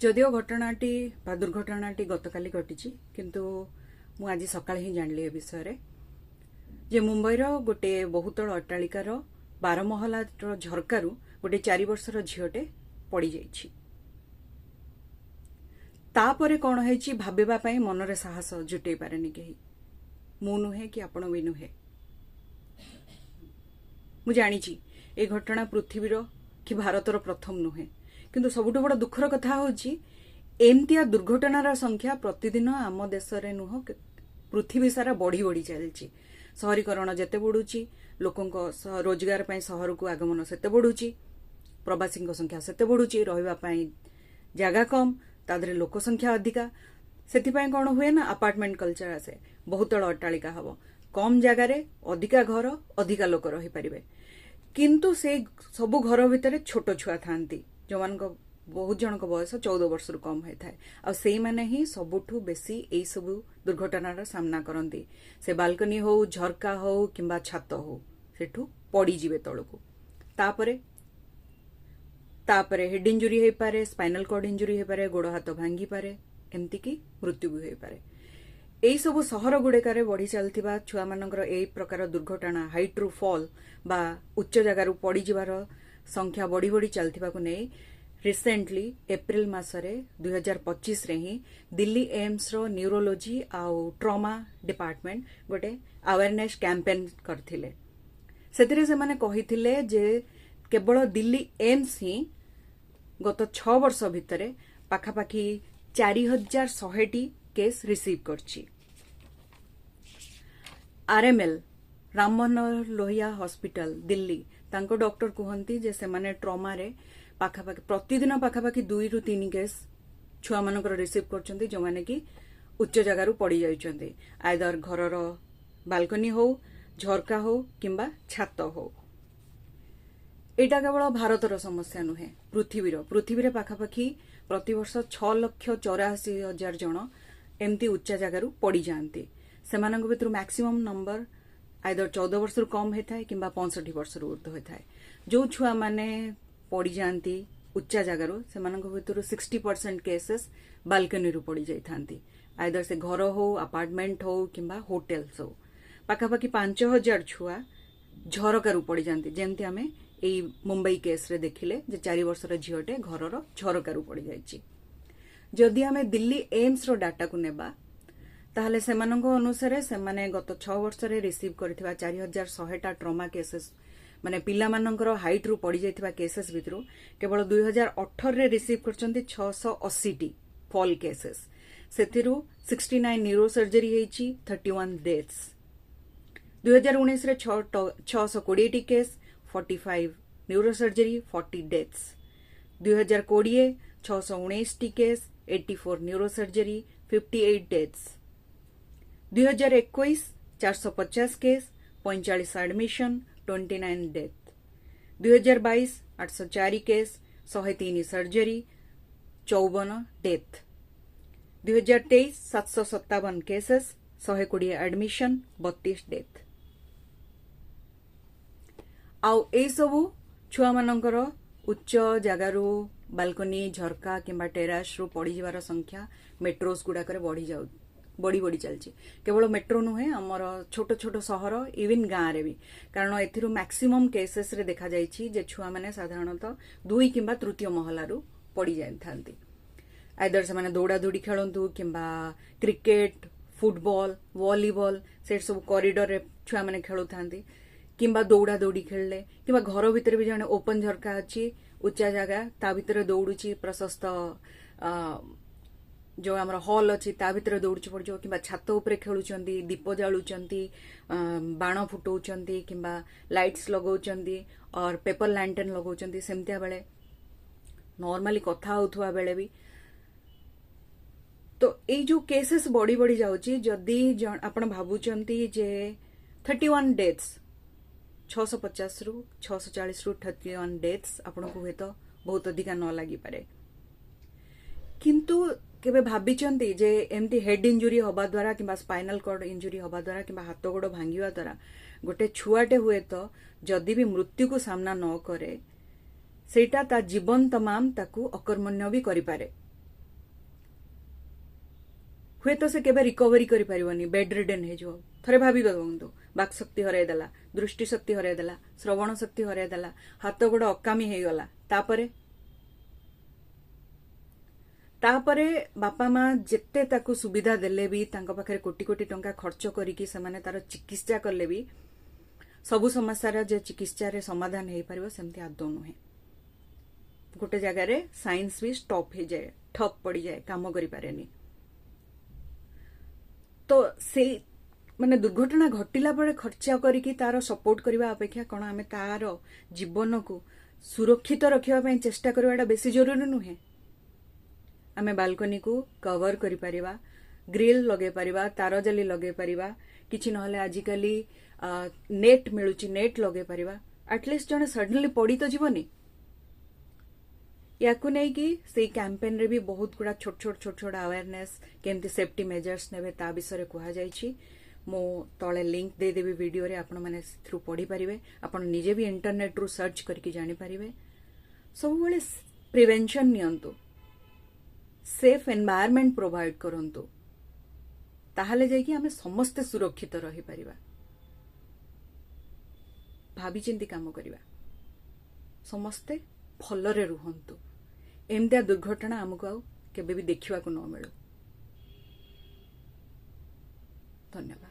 ଯଦିଓ ଘଟଣାଟି ବା ଦୁର୍ଘଟଣାଟି ଗତକାଲି ଘଟିଛି, କିନ୍ତୁ ମୁଁ ଆଜି ସକାଳେ ହିଁ ଜାଣିଲି ଏ ବିଷୟରେ ଯେ ମୁମ୍ବାଇର ଗୋଟେ ବହୁତଳ ଅଟ୍ଟାଳିକାର 12 ମହଲାର ଝରକାରୁ ଗୋଟେ 4 ବର୍ଷର ଝିଅଟେ ପଡ଼ିଯାଇଛି। ତାପରେ କ'ଣ ହେଇଛି ଭାବିବା ପାଇଁ ମନରେ ସାହସ ଜୁଟେଇ ପାରେନି କେହି, ମୁଁ ନୁହେଁ କି ଆପଣ ବି ନୁହେଁ। ମୁଁ ଜାଣିଛି ଏ ଘଟଣା ପୃଥିବୀର କି ଭାରତର ପ୍ରଥମ ନୁହେଁ, କିନ୍ତୁ ସବୁଠୁ ବଡ଼ ଦୁଃଖର କଥା ହେଉଛି ଏମିତିଆ ଦୁର୍ଘଟଣାର ସଂଖ୍ୟା ପ୍ରତିଦିନ ଆମ ଦେଶରେ ନୁହଁ, ପୃଥିବୀ ସାରା ବଢ଼ି ବଢ଼ି ଚାଲିଛି। ସହରୀକରଣ ଯେତେ ବଢ଼ୁଛି, ଲୋକଙ୍କ ରୋଜଗାର ପାଇଁ ସହରକୁ ଆଗମନ ସେତେ ବଢ଼ୁଛି, ପ୍ରବାସୀଙ୍କ ସଂଖ୍ୟା ସେତେ ବଢ଼ୁଛି, ରହିବା ପାଇଁ ଜାଗା କମ୍, ତା ଦେହରେ ଲୋକ ସଂଖ୍ୟା ଅଧିକା। ସେଥିପାଇଁ କ'ଣ ହୁଏ ନା ଆପାର୍ଟମେଣ୍ଟ କଲଚର ଆସେ, ବହୁତଳ ଅଟ୍ଟାଳିକା ହବ, କମ୍ ଜାଗାରେ ଅଧିକା ଘର, ଅଧିକା ଲୋକ ରହିପାରିବେ। କିନ୍ତୁ ସେଇ ସବୁ ଘର ଭିତରେ ଛୋଟ ଛୁଆ ଥାନ୍ତି, ଯେଉଁମାନଙ୍କ ବହୁତ ଜଣଙ୍କ ବୟସ 14 ବର୍ଷରୁ କମ୍ ହୋଇଥାଏ, ଆଉ ସେଇମାନେ ହିଁ ସବୁଠୁ ବେଶୀ ଏଇସବୁ ଦୁର୍ଘଟଣାର ସାମ୍ନା କରନ୍ତି। ସେ ବାଲକନି ହଉ, ଝରକା ହଉ କିମ୍ବା ଛାତ ହଉ, ସେଠୁ ପଡ଼ିଯିବେ ତଳକୁ। ତାପରେ ତାପରେ ହେଡ୍ ଇଞ୍ଜୁରି ହେଇପାରେ, ସ୍ପାଇନାଲ କର୍ଡ ଇଞ୍ଜୁରି ହେଇପାରେ, ଗୋଡ଼ ହାତ ଭାଙ୍ଗିପାରେ, ଏମିତିକି ମୃତ୍ୟୁ ବି ହୋଇପାରେ। ଏଇସବୁ ସହର ଗୁଡ଼ିକରେ ବଢ଼ି ଚାଲିଥିବା ଛୁଆମାନଙ୍କର ଏଇ ପ୍ରକାର ଦୁର୍ଘଟଣା, ହାଇଟ୍ରୁ ଫଲ୍ ବା ଉଚ୍ଚ ଜାଗାରୁ ପଡ଼ିଯିବାର ସଂଖ୍ୟା ବଢ଼ି ବଢ଼ି ଚାଲିଥିବାକୁ ନେଇ ରିସେଣ୍ଟଲି ଏପ୍ରିଲ ମାସରେ 2025ରେ ହିଁ ଦିଲ୍ଲୀ ଏମ୍ସର ନ୍ୟୁରୋଲୋଜି ଆଉ ଟ୍ରମା ଡିପାର୍ଟମେଣ୍ଟ ଗୋଟେ ଆୱାରନେସ୍ କ୍ୟାମ୍ପେନ୍ କରିଥିଲେ। ସେଥିରେ ସେମାନେ କହିଥିଲେ ଯେ କେବଳ ଦିଲ୍ଲୀ ଏମ୍ସ ହିଁ ଗତ 6 ବର୍ଷ ଭିତରେ ପାଖାପାଖି 4100ଟି କେସ୍ ରିସିଭ୍ କରିଛି। ଆର୍ଏମ୍ଏଲ୍, ରାମ ମନୋହର ଲୋହିଆ ହସ୍ପିଟାଲ, ଦିଲ୍ଲୀ, ତାଙ୍କ ଡକ୍ଟର କୁହନ୍ତି ଯେ ସେମାନେ ଟ୍ରମାରେ ପାଖାପାଖି ପ୍ରତିଦିନ ପାଖାପାଖି 2ରୁ 3 କେସ୍ ଛୁଆମାନଙ୍କର ରିସିଭ୍ କରୁଛନ୍ତି, ଯେଉଁମାନେ କି ଉଚ୍ଚ ଜାଗାରୁ ପଡ଼ିଯାଉଛନ୍ତି, ଆଇଦର ଘରର ବାଲକନି ହଉ, ଝରକା ହଉ କିମ୍ବା ଛାତ ହଉ। ଏଇଟା କେବଳ ଭାରତର ସମସ୍ୟା ନୁହେଁ, ପୃଥିବୀର। ପୃଥିବୀରେ ପାଖାପାଖି ପ୍ରତିବର୍ଷ 6,84,000 ଜଣ ଏମିତି ଉଚ୍ଚ ଜାଗାରୁ ପଡ଼ିଯାଆନ୍ତି। ସେମାନଙ୍କ ଭିତରୁ ମ୍ୟାକ୍ସିମମ୍ ନମ୍ବର ଆଇଦର 14 ବର୍ଷରୁ କମ୍ ହେଇଥାଏ କିମ୍ବା 65 ବର୍ଷରୁ ଉର୍ଦ୍ଧ୍ୱ ହୋଇଥାଏ। ଯେଉଁ ଛୁଆମାନେ ପଡ଼ିଯାଆନ୍ତି ଉଚ୍ଚା ଜାଗାରୁ, ସେମାନଙ୍କ ଭିତରୁ 60% କେସେସ୍ ବାଲକନିରୁ ପଡ଼ିଯାଇଥାନ୍ତି, ଆଇଦର ସେ ଘର ହଉ, ଆପାର୍ଟମେଣ୍ଟ ହଉ କିମ୍ବା ହୋଟେଲ୍ସ ହଉ। ପାଖାପାଖି 5000 ଛୁଆ ଝରକାରୁ ପଡ଼ିଯାଆନ୍ତି, ଯେମିତି ଆମେ ଏଇ ମୁମ୍ବାଇ କେସ୍ରେ ଦେଖିଲେ ଯେ 4 ବର୍ଷର ଝିଅଟେ ଘରର ଝରକାରୁ ପଡ଼ିଯାଇଛି। ଯଦି ଆମେ ଦିଲ୍ଲୀ ଏମ୍ସର ଡାଟାକୁ ନେବା, ତାହେଲେ ସେମାନଙ୍କ ଅନୁସାରେ ସେମାନେ ଗତ 6 ବର୍ଷରେ ରିସିଭ୍ କରିଥିବା 4100ଟା ଟ୍ରମା କେସେସ୍, ମାନେ ପିଲାମାନଙ୍କର ହାଇଟ୍ରୁ ପଡ଼ିଯାଇଥିବା କେସେସ୍ ଭିତରୁ କେବଳ 2018ରେ ରିସିଭ୍ କରିଛନ୍ତି 680ଟି ଫଲ୍ କେସେସ୍। ସେଥିରୁ 69 ନ୍ୟୁରୋ ସର୍ଜରୀ ହେଇଛି, 31 ଡେଥ୍ସ। 2019ରେ 620ଟି case, 45 neuro surgery, 40 deaths. 2020 619ଟି case, 84 neuro surgery, 58 deaths. 2021 450 case, 45 admission, 29 death. 2022 804 case, 103 surgery, 54 death. 2023 757 cases, 120 admission, 32 death. ଆଉ ଏଇସବୁ ଛୁଆମାନଙ୍କର ଉଚ୍ଚ ଜାଗାରୁ ବାଲକନି, ଝରକା କିମ୍ବା ଟେରାସରୁ ପଡ଼ିଯିବାର ସଂଖ୍ୟା ମେଟ୍ରୋସ୍ ଗୁଡ଼ାକରେ ବଢ଼ି ବଢ଼ି ଚାଲିଛି। କେବଳ ମେଟ୍ରୋ ନୁହେଁ, ଆମର ଛୋଟ ଛୋଟ ସହର, ଇଭିନ୍ ଗାଁରେ ବି। କାରଣ ଏଥିରୁ ମ୍ୟାକ୍ସିମମ୍ କେସେସରେ ଦେଖାଯାଇଛି ଯେ ଛୁଆମାନେ ସାଧାରଣତଃ 2 କିମ୍ବା ତୃତୀୟ ମହଲାରୁ ପଡ଼ିଯାଇଥାନ୍ତି। ଆଇଦର ସେମାନେ ଦୌଡ଼ା ଦୌଡ଼ି ଖେଳନ୍ତୁ କିମ୍ବା କ୍ରିକେଟ, ଫୁଟବଲ, ଭଲିବଲ, ସେଠି ସବୁ କରିଡରରେ ଛୁଆମାନେ ଖେଳୁଥାନ୍ତି, କିମ୍ବା ଦୌଡ଼ା ଦୌଡ଼ି ଖେଳିଲେ, କିମ୍ବା ଘର ଭିତରେ ବି ଜଣେ ଓପନ ଝରକା ଅଛି, ଉଚ୍ଚା ଜାଗା, ତା ଭିତରେ ଦୌଡୁଛି, ପ୍ରଶସ୍ତ ଯୋଉ ଆମର ହଲ୍ ଅଛି ତା ଭିତରେ ଦୌଡୁଛି, ପଡ଼ିଯିବ, କିମ୍ବା ଛାତ ଉପରେ ଖେଳୁଛନ୍ତି, ଦୀପ ଜାଳୁଛନ୍ତି, ବାଣ ଫୁଟଉଛନ୍ତି କିମ୍ବା ଲାଇଟ୍ସ ଲଗାଉଛନ୍ତି ଅର୍ ପେପର ଲାଣ୍ଟେନ୍ ଲଗାଉଛନ୍ତି, ସେମିତିଆ ବେଳେ ନର୍ମାଲି କଥା ହଉଥିବା ବେଳେ ବି। ତ ଏଇ ଯୋଉ କେସେସ୍ ବଢି ବଢି ଯାଉଛି, ଯଦି ଆପଣ ଭାବୁଛନ୍ତି ଯେ 31 ଡେଥ୍ସ, 650ରୁ 640ରୁ 31 ଡେଥ୍ସ ଆପଣଙ୍କୁ ହୁଏତ ବହୁତ ଅଧିକା ନ ଲାଗିପାରେ, କିନ୍ତୁ କେବେ ଭାବିଛନ୍ତି ଯେ ଏମିତି ହେଡ୍ ଇଞ୍ଜୁରି ହବା ଦ୍ୱାରା କିମ୍ବା ସ୍ପାଇନାଲ କର୍ଡ ଇଞ୍ଜୁରି ହବା ଦ୍ୱାରା କିମ୍ବା ହାତ ଗୋଡ଼ ଭାଙ୍ଗିବା ଦ୍ୱାରା ଗୋଟେ ଛୁଆଟେ ହୁଏତ ଯଦି ବି ମୃତ୍ୟୁକୁ ସାମ୍ନା ନ କରେ, ସେଇଟା ତା ଜୀବନ ତମାମ ତାକୁ ଅକର୍ମଣ୍ୟ ବି କରିପାରେ। ହୁଏତ ସେ କେବେ ରିକଭରି କରିପାରିବନି, ବେଡ୍ ରିଡେନ୍ ହେଇଯିବ। ଥରେ ଭାବି ଦେଖନ୍ତୁ, ବାକ୍ଶକ୍ତି ହରାଇ ଦେଲା, ଦୃଷ୍ଟି ଶକ୍ତି ହରାଇ ଦେଲା, ଶ୍ରବଣ ଶକ୍ତି ହରାଇ ଦେଲା, ହାତ ଗୋଡ଼ ଅକାମୀ ହେଇଗଲା। ତାପରେ ତାପରେ ବାପା ମା ଯେତେ ତାକୁ ସୁବିଧା ଦେଲେ ବି, ତାଙ୍କ ପାଖରେ କୋଟି କୋଟି ଟଙ୍କା ଖର୍ଚ୍ଚ କରିକି ସେମାନେ ତାର ଚିକିତ୍ସା କଲେ ବି, ସବୁ ସମସ୍ୟାର ଯେ ଚିକିତ୍ସାରେ ସମାଧାନ ହେଇପାରିବ ସେମିତି ଆଦୌ ନୁହେଁ। ଗୋଟେ ଜାଗାରେ ସାଇନ୍ସ ବି ଷ୍ଟପ୍ ହେଇଯାଏ, ଠପ୍ ପଡ଼ିଯାଏ, କାମ କରିପାରେନି। ତ ସେଇ ମାନେ ଦୁର୍ଘଟଣା ଘଟିଲା ପରେ ଖର୍ଚ୍ଚ କରିକି ତାର ସପୋର୍ଟ କରିବା ଅପେକ୍ଷା କଣ ଆମେ ତାର ଜୀବନକୁ ସୁରକ୍ଷିତ ରଖିବା ପାଇଁ ଚେଷ୍ଟା କରିବାଟା ବେଶୀ ଜରୁରୀ ନୁହେଁ? ଆମେ ବାଲକୋନିକୁ କଭର କରିପାରିବା, ଗ୍ରିଲ୍ ଲଗେଇ ପାରିବା, ତାର ଜାଲି ଲଗେଇ ପାରିବା, କିଛି ନହେଲେ ଆଜିକାଲି ନେଟ୍ ମିଳୁଛି, ନେଟ୍ ଲଗେଇ ପାରିବା। ଆଟଲିଷ୍ଟ ଜଣେ ସଡନଲି ପଡି ତ ଯିବନି। ୟାକୁ ନେଇକି ସେଇ କ୍ୟାମ୍ପେନରେ ବି ବହୁତ ଗୁଡା ଛୋଟ ଛୋଟ ଛୋଟ ଛୋଟ ଆୱାରନେସ୍, କେମିତି ସେଫ୍ଟି ମେଜର୍ସ ନେବେ ତା ବିଷୟରେ କୁହାଯାଇଛି। ମୁଁ ତଳେ ଲିଙ୍କ ଦେଇଦେବି ଭିଡିଓରେ, ଆପଣମାନେ ସେଥିରୁ ପଢିପାରିବେ। ଆପଣ ନିଜେ ବି ଇଣ୍ଟରନେଟରୁ ସର୍ଚ୍ଚ କରିକି ଜାଣିପାରିବେ। ସବୁବେଳେ ପ୍ରିଭେନ୍ସନ ନିଅନ୍ତୁ, ସେଫ୍ ଏନଭାୟରମେଣ୍ଟ ପ୍ରୋଭାଇଡ କରନ୍ତୁ, ତାହେଲେ ଯାଇକି ଆମେ ସମସ୍ତେ ସୁରକ୍ଷିତ ରହିପାରିବା। ଭାବିଚିନ୍ତି କାମ କରିବା, ସମସ୍ତେ ଭଲରେ ରୁହନ୍ତୁ, ଏମିତିଆ ଦୁର୍ଘଟଣା ଆମକୁ ଆଉ କେବେ ବି ଦେଖିବାକୁ ନ ମିଳୁ। ଧନ୍ୟବାଦ।